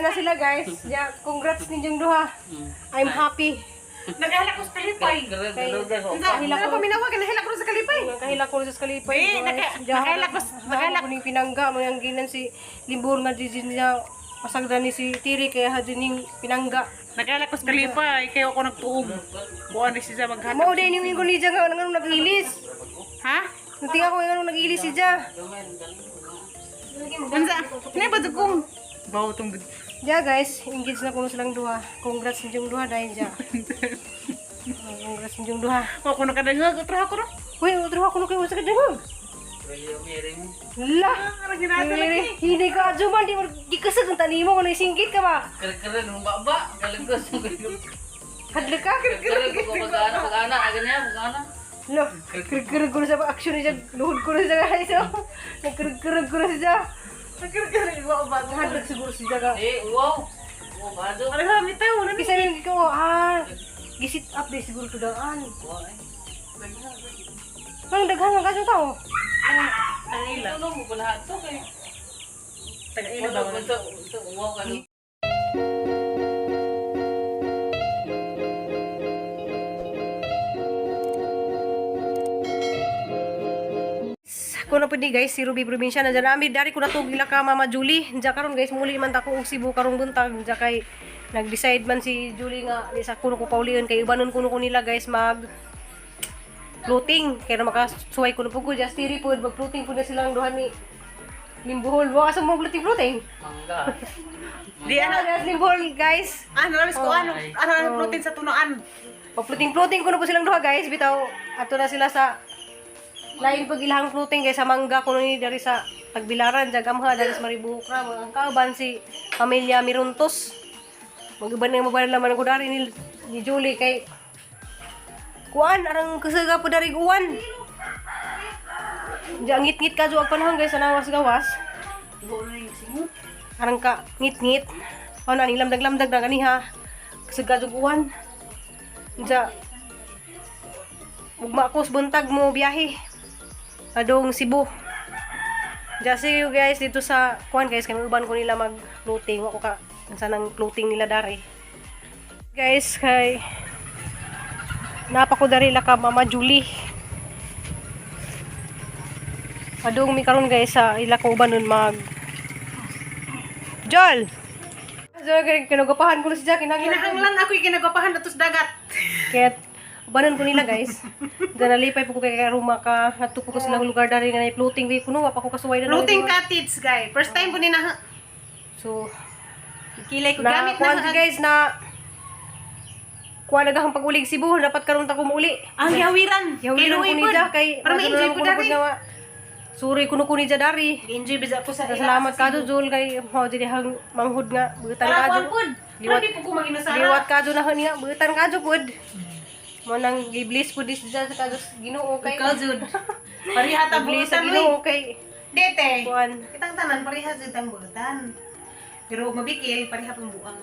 na sila, guys. Ja, congrats ninyong duha. I'm happy. Nagahila ko sa kalipay. Kahila Ano ko. paminawa nahila ko sa kalipay. Kahila ko sa kalipay. Eh, nakaila ko nakaila ko ning pinangga mo yang ginan si Limbor nga di niya pasagdan ni si Tiri kaya ha din ning pinangga. Nagahila ko sa kalipay kay ako nagtuog. Buwan ni siya maghatag. Mao din yung ingon ni Ja nga nganong nag-ilis. Ha? Nagtinga ko nganong nag-ilis si Ja. Unsa? Ni ba kong bawo tong Ja guys, engage na kuno silang duha. Congrats ninyong duha dahil ja. Oh, congrats ninyong duha. Wa ko nakadangag otro ako ro. Uy, otro ako no kayo sa kadangog. La. Arang ginasa lagi. Hindi ka adyo man di mo di kasag ang tanimo kung naisingkit ka ba. Keren-keren baba, galagos. Hadlok ka. Keren ko pag-ana, pag-ana, ganyan, pag-ana. Lo, kereg ko na sa action niya, luhod ko na siya guys. Oh. Nagkereg ko na siya. Nagkirkir wa ba. Hadlok siguro siya ka. Eh, wow. Wow, bado. Arang hami tayo na. Kasi rin ko, ah, gisit up day siguro to daan. Ang daghan ang kasyo tao. Tagaila. Ano mo pala to kay. Tagaila ba? Wala ba ito, wow ka. Kuno pud ni guys, si Ruby Provincia na dyan. Ami dari ko natugila ka Mama Julie. Diyan karon guys, muli man ta ko og Cebu karong buntag. Diyan kay nag-decide man si Julie nga di sa kuno ko paulion kay ubanon kuno ko nila guys mag floating kay na makasuway kuno pud ko just tiri pud mag floating pud na silang duha ni Limbuhol. Wa asa mo floating floating? Mangga. Di Ano ano guys, Limbuhol guys. ano ramis ko ano ano ano protein sa tunoan. Pa-floating floating kuno po silang duha guys. Bitaw ato na sila sa lain pag ilahang floating guys sa mangga kuno ni dari sa Tagbilaran Jagamha dari sa Maribuhok ra mga kauban si pamilya Miruntos. Mag-uban na mobile naman ko dari ni Julie kay kuan arang kasaga po dari uwan. Diya ngit-ngit ka ang panahon guys sa nawas gawas. Arang ka ngit-ngit. Ano aning lamdag-lamdag na ganiha. Kasaga jug uwan. Diya ugma ko sa buntag mo biyahe. Adong Cebu. Diya see you guys dito sa kuan guys kami uban ko nila mag floating. Wa ko ka unsa nang floating nila dari. Guys kay napa ko dari la ka Mama Julie. Adong mi karon guys sa ila ko uban nun mag Jol. Jol kay kinugapahan ko na si Jack kinahanglan. Kinahanglan ako ginagapahan datos dagat. Kaya ubanon ko nila guys. Diyan nalipay po ko kay Ruma ka adto po ko silang lugar dari nga nay floating way kuno wa pa ko kasuway na Floating cottage guy. First time po ni na So kilay ko na gamit kuan na guys na kuan nagahang pag-ulig Cebu dapat karon ta ko muuli. ang yawiran. Yawiran ko ni Ja kay para ma-enjoy ko dari. Suri kuno ko ni Ja dari. Enjoy bisa ko sa Salamat ka Jol kay mao dili hang manghud nga butan Para ka kuan pud. Liwat- Liwat po ko maginusara. Liwat ka na niya butan ka pud. Mo nang giblis pud is ja sa kadto Ginoo kay Ikaw jud. Pareha ta Giblis sa buutan oy. Ginoo kay Dete. kuan. Kitang tanan pareha jud ang buutan. Pero mabikil pareha pang buang.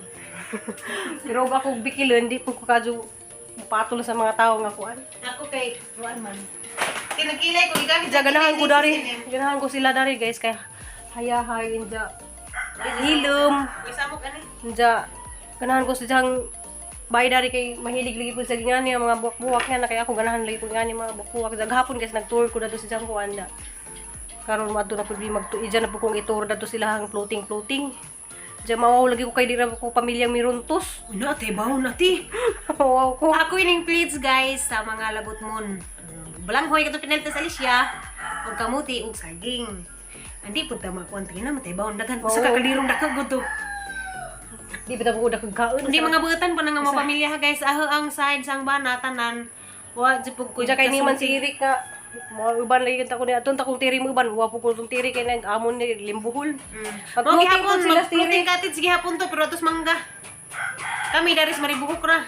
Pero og ako bikilon di pud ko kadyo patol sa mga tao nga kuan. Ako kay kuan man. Kinakilay ko gigamit. Diya ganahan ko dari, ganahan ko sila dari guys kay hayahay inja hilom Samok ani. inja ganahan ko sa diyang bay dari kay mahilig lagi po sa gingani ang mga buwak-buwak yan na kaya ako ganahan lagi po ngani mga buwak-buwak. Sa gahapon guys nag-tour ko dato sa diyang kuan na. Karon madto na pud mi magtuijan na po kong i-tour dato sila ang floating floating. Diya mawaw lagi ko kay dira ko pamilyang Miruntos. Uno ate bawon ate. Mawaw ko. Ako ining plates guys sa mga labot mon. Balanghoy kato pinalta sa Alicia og kamuti og saging. Andi pud ta makuan na matay bawon daghan usa ka Oo. kalirong dako gud to. Di ba ta ko dakagkaon? Hindi mga buutan pa na nga mga pamilya ha guys. Aho ang side sang bana tanan. Wa jud pud ko. Kuya kay ni man si Eric nga mga uban lagi kita ko ni aton ta kung tiri mo uban wa po ko tong tiri kay nag amon ni limbuhol. Pag Pag-floating gihapon, po sila mag-floating tiri. cottage gihapon to pero atos mangga. Kami daris maribuhok ra.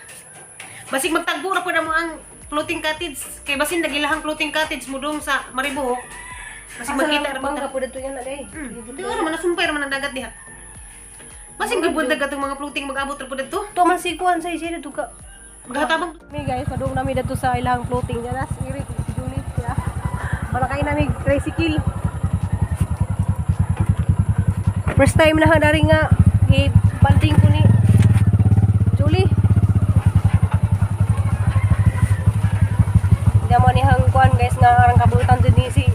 Basig magtagbo ra pud ang floating cottage kay basin nagilahang floating cottage mo dong sa Maribuhok. Basig magkita ra mangga mangga. po dito yan na day. Di ra man nasumpay ra man ang dagat diha. Basig gibud dagat ang mga floating mag-abot ra pud didto. To man si kuan sa isi dito ka. Maghatabang Mi guys, padung nami dito sa ilang floating diyan as Eric si Julie ya. Balakay nami tricycle. First time na dari nga dyan ni si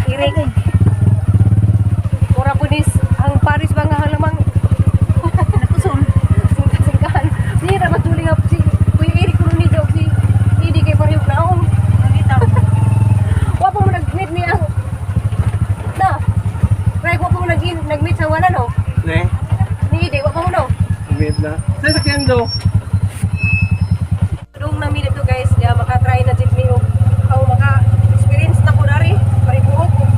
Eric. Mura po nis ang Paris ba nga halamang Nakusol. singka-singkahan. Ni ra matuli nga si Kuya Eric kuno ni daw si Idi kay pareho naong. Nakita. Wa pa mo nag-meet ni ang na. Right, wa pa mo nag-meet sa wala no. Ne? Ni Idi, wa pa mo no. Wait na. Sa sakyan do. Doong nami dito guys, ya maka-try na jud mi og aw maka-experience na ko dari paribuok og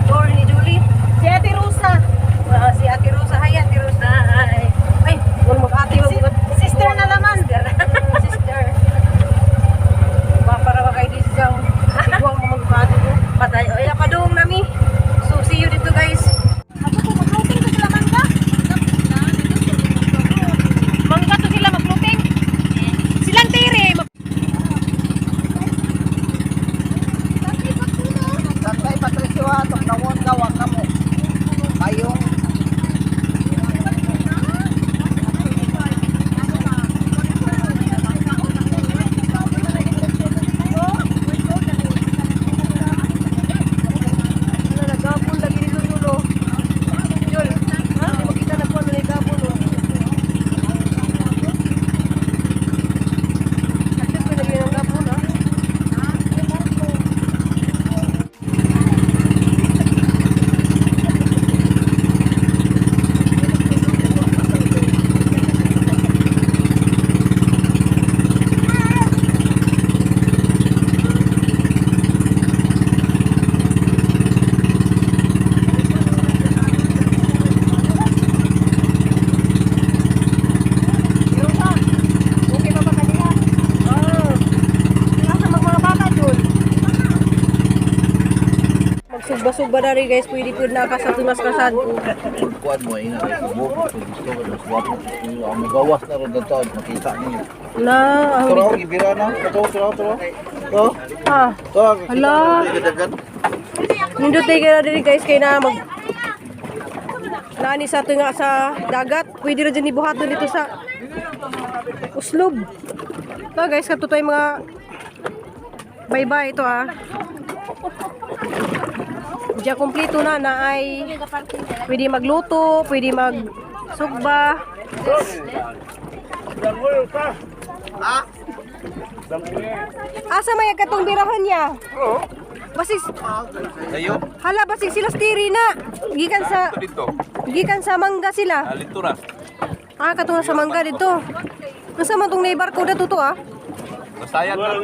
tour ni Julie. Si Ate Rosa. Ah, si Ate Rosa, hi Ate Rosa. Hi. Ay, wala mag-ate mag Sister na naman. Sister. Ba para ba kay di siya iguang mo mag-ate ko. Patay oy. Kaya padung nami. So see you dito guys. Ako po, mag-floating to sila mangga. Mangga to sila mag-floating. Silang tire. Tatay Patricio, atong nawon gawa kamo. Kayong Wala nagapon lagi dito dulo. Jol, ha? Di makita na po ano nagapon oh. Akses ko lagi ng gapon ha. Okay pa ba kanila? Ah. Asa mag mga bata Jol? Magsugba-sugba na rin guys, pwede po na ka sa tunas kasad. Kuan mo ina kay kubo kung gusto ko mas wapo ang magawas na ron dito makita niyo. Na, ang Turo gibira na to turo turo. To ah. to Hala. Gadagan. Nindot tayo kaya diri guys kay na mag Nani sa ato nga sa dagat, pwede ra dyan ibuhaton dito sa uslob. Ito guys, katutoy mga bye-bye ito ah. Diya kompleto na na ay pwede magluto, pwede magsugba. Asa may katong birahan niya? Basig Ayo. Hala, basig sila stiri na. Gikan sa Dito, gikan sa mangga sila. litura. Ah, katong sa mangga dito. Unsa man tong neighbor ko dato to ah? Masayad na.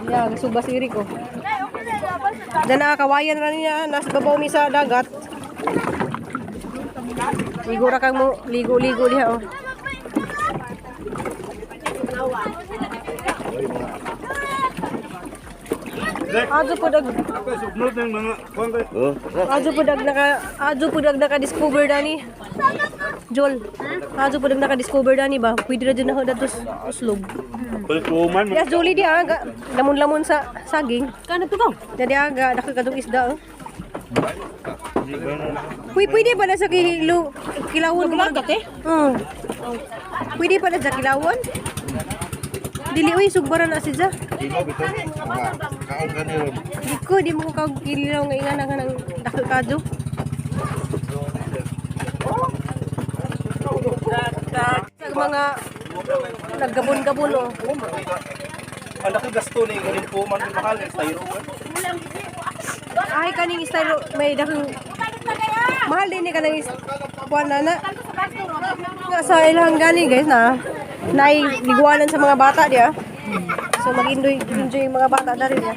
Ya, gasuba siri ko. Dan nakakawayan ra niya nasa babaw mi sa dagat. Ligo ra kang mo, ligo-ligo diha oh. Adto po dag Adto po dag naka discover dani. Jol. Adto po dag naka discover dani ba? Pwede ra jud na datos uslob. Yes, Julie di aga. Lamon-lamon sa saging. Kano to ko? Jadi aga dako kadtong isda oh. Uy, pwede ba na sa kilo kilawon Naglagat eh. Pwede pa na sa kilawon? Dili uy sugbara na siya. Imo bito. Kaon ka ni ron. Di ko di mo ko kag kilaw nga ingana nga nang dako kadto. Sa mga naggabon-gabon oh. Ang laki gasto ni ganin po man mahal ng styro. Ay kaning style may dakong mahal din ni kanang kuan na na. Nga sa ilang gani guys na naay liguanan sa mga bata diya. So mag-enjoy enjoy yung mga bata na rin ya.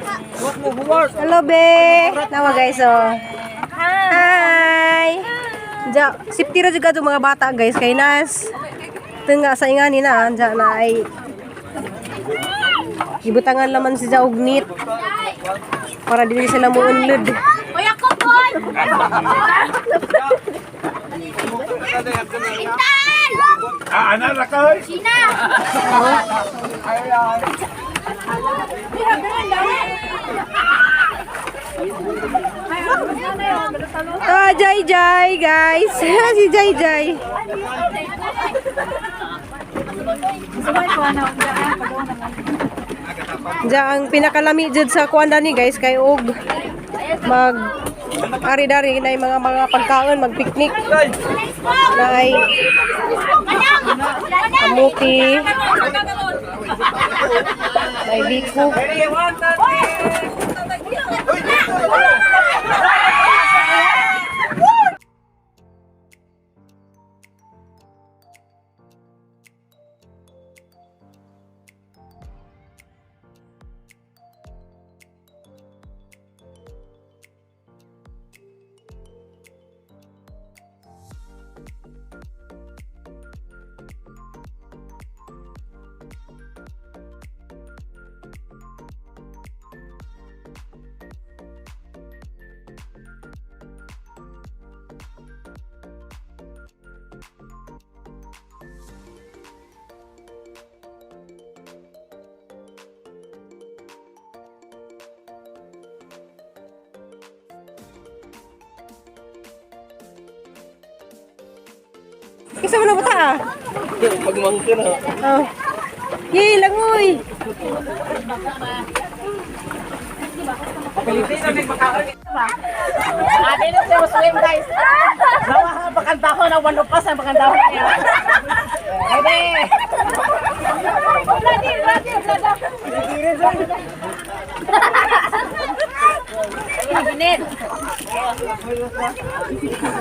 Hello be. Nawa guys oh. Hi. Ja, safety ra jud kadto mga bata guys kay nas tunga sa ingani na anja na ay ibutangan laman si og net para dili sila mounlod. Uy, ako po! Intan! Ah, ana ra ka. Sina! Ah, Jai Jai, guys. Si Jai Jai. Sabay ko na. Diya ang pinakalami jud sa kuan ni guys kay og mag ari-dari na mga mga pagkaon, mag-picnic. Na ay kamuti, may biko. Isa mo na buta ah. Pagmangkin ha. Oh. Yay, langoy. Ate na siya swim guys. Nawa ha pakantahon na walo pa sa pakantahon. Pwede.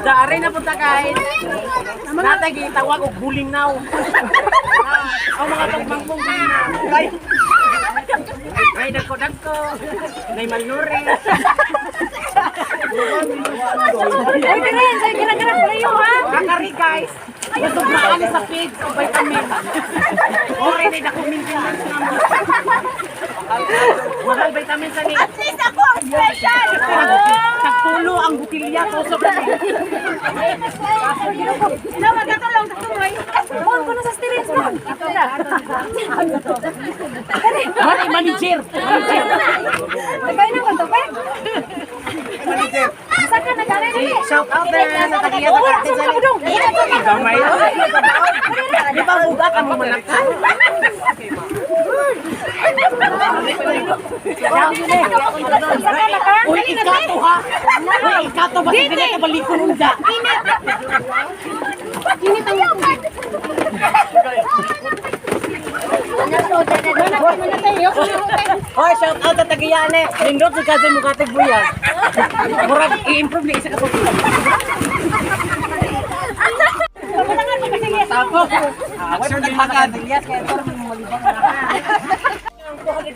Dari na punta guys. Natay gitawag og guling now. Ang mga pagmangkong guling now. Ay dagko-dagko. Nay malnuri. Uy, Karen, say gira-gira pala ha. Kakari guys. Busog na kami sa feeds o vitamin. Ore ni dako maintenance na mo. Mahal vitamin sa ni. At least ako ang special! Tagtulo ang butilya ko sa Na magatulong sa tuloy. Bon ko na sa steering mo. Ito na. Mare manager. Manager. Nagkain na ko to, pe. Sa ka nagare ni. Shout out na sa tagiya sa Uy, asa ka dong? Gamay. Di ba bugat ang manakan? Uy, ikato ha. Uy, ikato ba sige na kabalikon unja. Hoy, shout out sa tagiyane. Lindot si cousin mo katig buyan. Murag i-improve ni isa ka tuig. Tapos, away naghakan.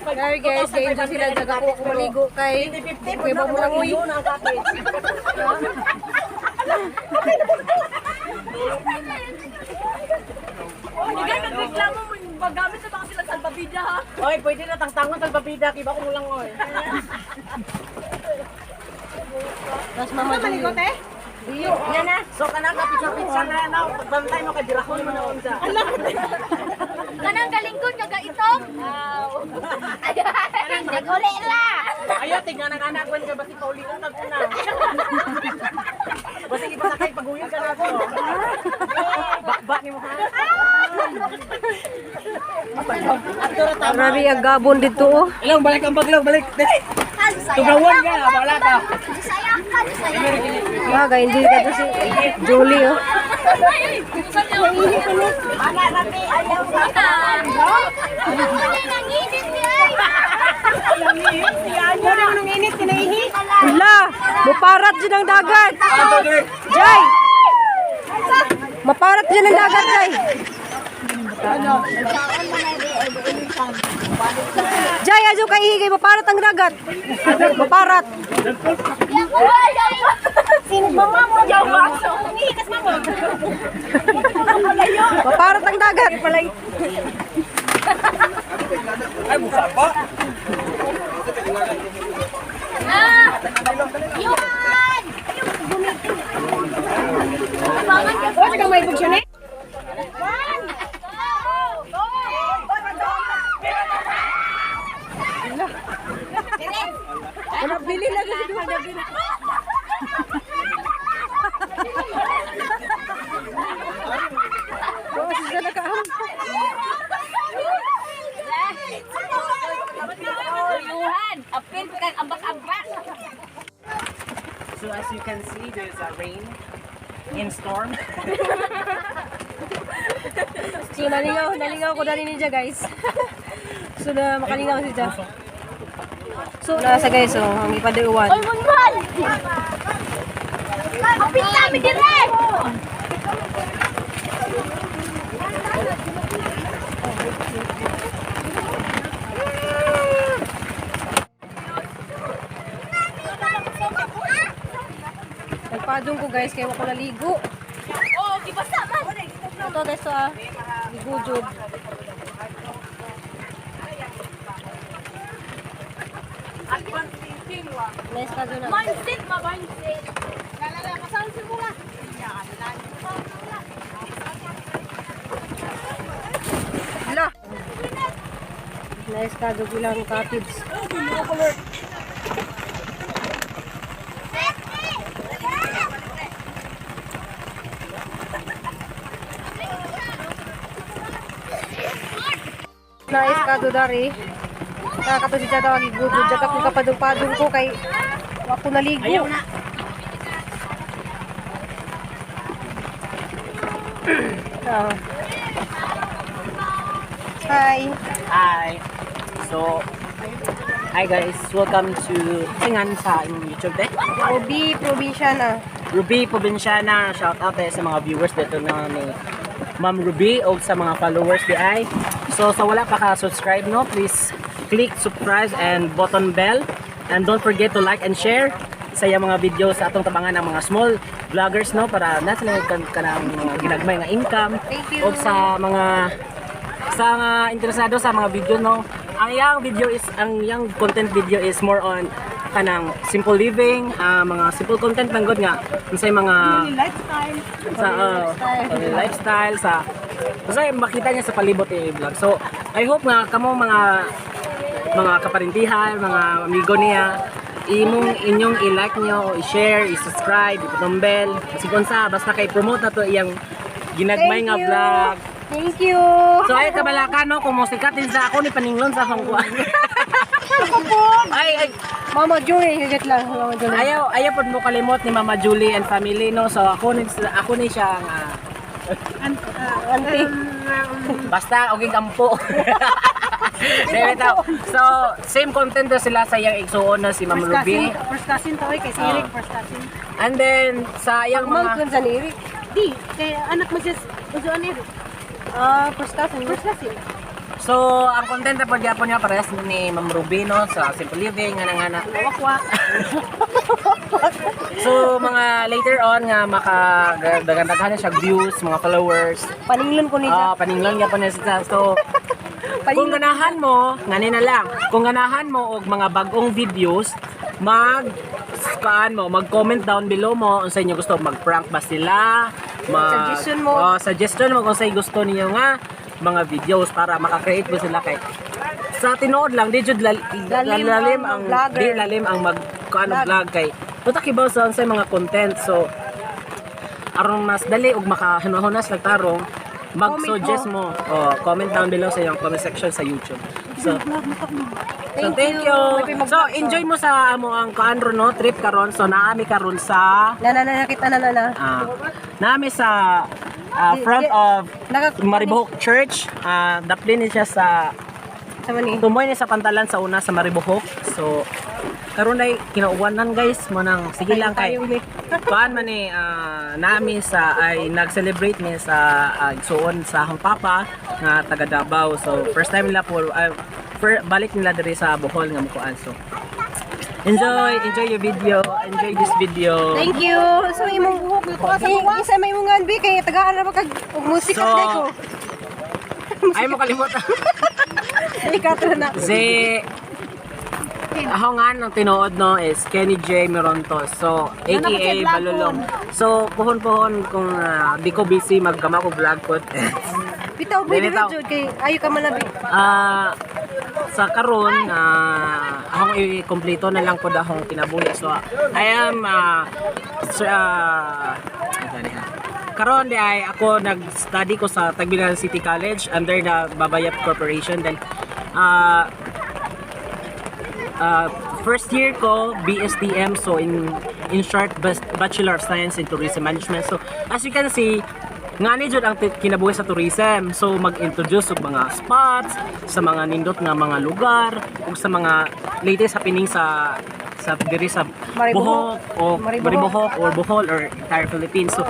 Sorry guys, kay enjoy sila nagako ako maligo kay Kuya mo langoy. Nagreklamo mo, magamit na baka sila salbabida ha? Oy, pwede na tangtangon salbabida, kiba ko lang oy. Tapos mama Julie. So kana ka pizza-pizza na na pagbantay mo kay dirahon mo na unsa. Kanang galingkon nga gaitong? Wow. Naguli la! Ayo tingnan ang anak ko kay basi paulion kag una. Basi ipasakay paguyod ka na ako. Bakba nimo ha. Grabe ang gabon dito oh. Ilang balik ang baglaw, balik. Tugawan ka, wala ka. Bisaya ka, Bisaya. Ah, ga-enjoy ka to si Julie oh. Hala, muparat dyan ang dagat. Jay! Maparat dyan ang dagat, Jay. Jay, ajo kay higay, maparat ang dagat. Maparat. Maparat ang dagat. Ay, buka pa. Wala, bili lang. Oh, sila nakahampa. can see, there's a rain in storm. So nalingaw ko dali niya, guys. So na makalingaw siya. So nasa guys, so ang ipaduwan. Oy, munmal! Kapit namin dire! Nagpadong ko, guys, kaya ko naligo. Oh, gibasa man! Ito guys, so ah. Ligo jud. Nice ka doon ah. Mindset, ma-mindset. Lalala, kasal simula. Hala. Nice ka doon ilang cottage. Nice ka doon dari. Nakakato si Jada wagi gudod. Jada kung kapadong-padong ko kay wako naligo. Ayaw na. Ah. Hi. Hi. So, hi guys. Welcome to Singan sa inyong YouTube eh. Obi, probinsya na. Ruby Provinciana, shout out tayo sa mga viewers dito na ni Ma'am Ruby o sa mga followers di ay. So sa wala pa ka-subscribe no, please click subscribe and button bell and don't forget to like and share sa iyang mga videos sa atong tabangan ng mga small vloggers no para na sila kan kanang mga ginagmay nga income. Thank you. O sa mga interesado sa mga video no. Ang iyang video is ang iyang content video is more on kanang simple living, mga simple content man gud nga unsay mga Lifestyle. sa lifestyle sa basta makita niya sa palibot yung vlog. So I hope nga kamo mga kaparintihan, mga amigo niya, imong inyong i-like niyo, i-share, i-subscribe, i-button bell. Kasi kung sa basta kay promote na to iyang ginagmay Thank nga you. vlog. Thank you. So ay kabalaka no, kung mosikat din sa ako ni paninglon sa akong kuan. Ay ay Mama Julie, higit lang. Mama Julie. ayaw ayaw pod mo kalimot ni Mama Julie and family no. So ako ni siya nga Auntie. basta okay kampo. Dili tao. So same content na sila sa iyang igsuon na si Ma'am Ruby. First cousin to, eh, kay si Eric, first cousin. And then sa iyang mga Pagmangkon sa ni Eric. Di, kay anak mo siya, usuan Eric. Ah, first cousin. First cousin. So ang content na pod gyapon niya parehas ni Ma'am Ruby no sa Simple Living nga nga na. Wakwak. So mga later on nga maka daghan-daghan na siya views, mga followers. Paninglon ko niya. Ah, paninglon gyapon niya siya. So kung ganahan mo, ngani na lang. Kung ganahan mo og mga bagong videos, mag kaan mo, mag-comment down below mo unsa inyo gusto, mag-prank ba sila? Mag, Suggestion mo. Oh, suggestion mo kung sa'yo gusto niyo nga mga videos para maka-create mo sila kay sa tinuod lang di jud Lalim lalim ang ang vlogger. di lalim ang mag kuan og vlog kay puta kibaw sa unsay mga content, so aron mas dali og makahunahunas nagtarong mag-suggest mo, oh, comment down below sa iyong comment section sa YouTube. So thank you. May mag- So enjoy mo sa amo ang kuan ron no trip karon. So naami karon sa Na na na nakita na na na. naami sa front of Maribohok Church. Daplin ni siya sa Sa man ni. tumoy ni sa pantalan sa una sa Maribohok. So karon ay kinauwanan guys mo nang sige lang kay Tayong ni. kuan man ni nami sa ay nag-celebrate ni sa igsuon sa akong papa nga taga Davao. So first time nila po balik nila diri sa Bohol nga mukuan. So enjoy enjoy your video, enjoy this video. Thank you. So imong buhok Isa may imong nganbi kay tagaan ra ba kag og musika So, so, ko. Ay mo kalimutan. Ikaw na. Si ako nga nang tinuod no is Kenny J Mironto. So aka Balulong. So puhon-puhon kung di ko busy maggama ko vlog ko. Bitaw pwede Bitaw. ra jud kay ayo ka man labi. Sa karon akong i-kompleto na lang pod akong kinabuhi. So I am so, ano ni, ha? Karon di ay ako nag-study ko sa Tagbilaran City College under the Babayap Corporation, then first year ko BSTM, so in In short, Bachelor of Science in Tourism Management. So, as you can see, nga ni jud ang kinabuhi sa tourism. So, mag-introduce og mga spots, sa mga nindot nga mga lugar, ug sa mga latest happening sa diri sa Maribohok. Buhok o Maribohok. Maribohok or Bohol or entire Philippines. So,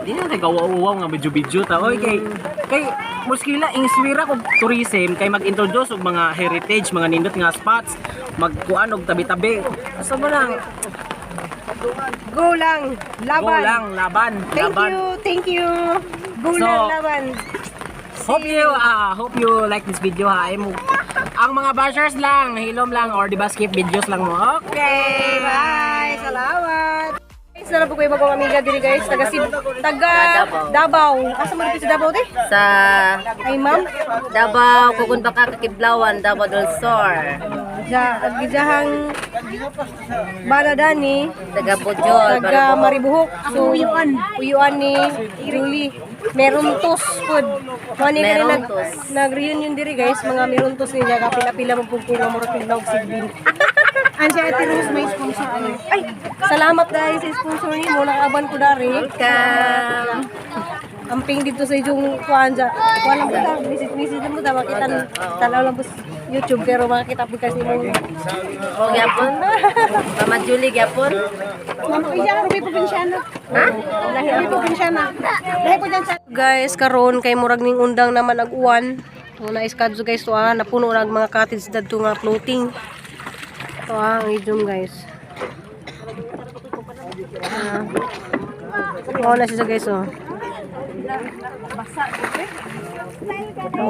di na nagawa-uwaw nga medyo-video ta. Oy, kay muskila inspira og tourism kay mag-introduce og mga heritage, mga nindot nga spots, magkuan og tabi-tabi. So mo lang, Go lang, laban. go lang, laban, Thank laban. you, thank you. Go So, lang, laban. Hope you like this video ha. Ay, ang mga bashers lang, hilom lang or di ba skip videos lang mo. Okay. Bye, salamat. Guys, na po ko yung bagong amiga diri guys, taga taga Davao. Asa man dito sa Davao te? Sa Ay ma'am. Davao, Kugon Baka, Kakiblawan, Davao del Sur. Ja, ag gijahang Baladani, Taga Bojol, taga Maribuhok. So, uyuan. Uyuan ni Julie. Meruntos pod. Mani ka rin Meruntos. nag-reunion diri guys, mga meruntos niya kapila-pila mo pug nga murag tinog sigbin. Ang siya Ate Rose may sponsor ano. Ay, salamat dahil sa sponsor nimo, nakaaban ko dari. Welcome. Amping dito sa iyong kuan ja. Kuan lang buta, visit visit mo ta makita tanaw lang po sa YouTube pero makita po kasi nimo. O gyapon. Mama Julie gyapon. Mama, iya Ruby Provinciano. Ha? Ruby Provinciano. Lahi po dyan sa Guys, karon kay murag ning undang naman ag uwan. Una iskadyo guys to ah, napuno na ang mga cottage dadto nga floating. Ito ah, ang i-zoom guys. Ah. Mao na siya guys oh.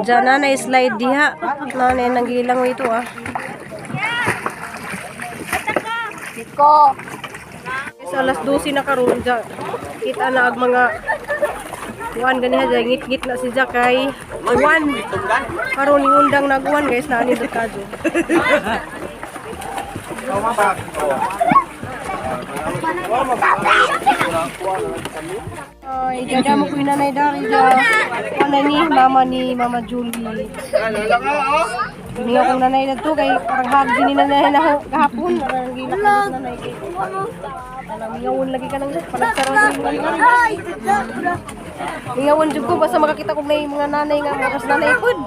Diyan na na slide diha. Nanay nanggilang mo ito ah. Guys, alas 12 na karon dya. Kita na ang mga kuan ganiha dya ngit-ngit na si Jack kay uwan. Karon ni undang naguan guys na ani kadyo. Ay, dada mo ko yung nanay dari dya. Kuan ni mama ni Mama Julie. Hindi akong nanay na to kay parang hag din ni nanay na kahapon. Parang gilak na nanay kay. Alam, mingawon lagi ka nang palagsaron ni Mingawan jud ko basta makakita ko may mga nanay nga mga nanay pud.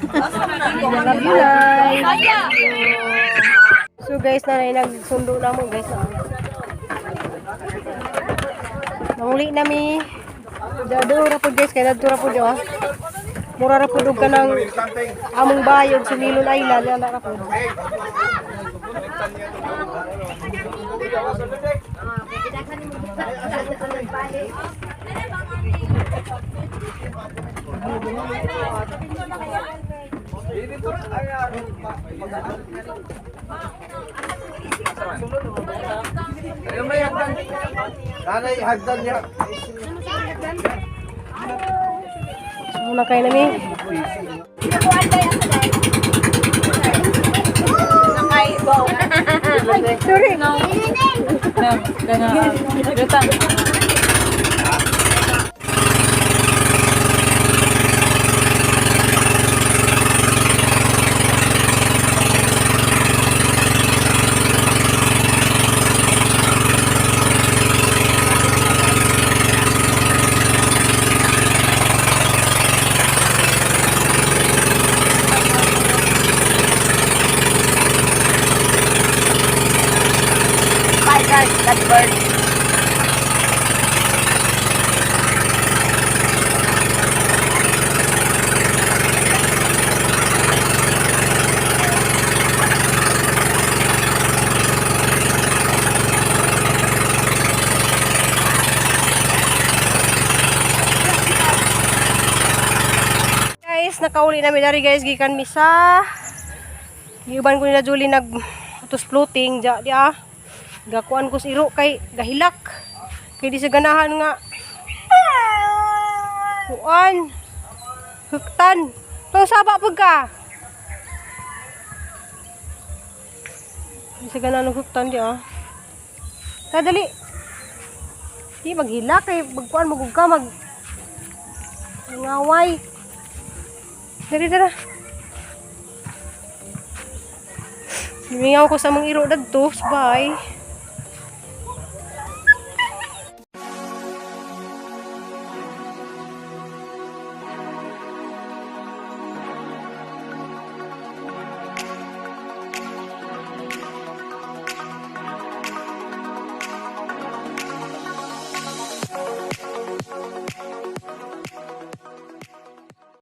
Love you, nay. So guys, nanay nagsundo na mo guys. Nanguli na mi. Dado ra pud guys kay dadto ra pud oh. Mura ra pud og kanang among bayog sa Milon Island ana ra pud. Nanay, hagdan niya. So muna kay nami. Sorry. Bye guys, that bird. Guys, nakauli na mi dari guys gikan mi sa giuban ko nila Julie nag atos floating ja di ah. Gakuan ko sa iro kay gahilak. Kay di sa ganahan nga kuan. Huktan. Tong saba pud ka. Di sa ganahan og huktan di ah. Ta dali. Di maghilak kay magkuan magug ka mag ngaway. Dali, tara. Lumingaw ko sa mga iro dadto, bye.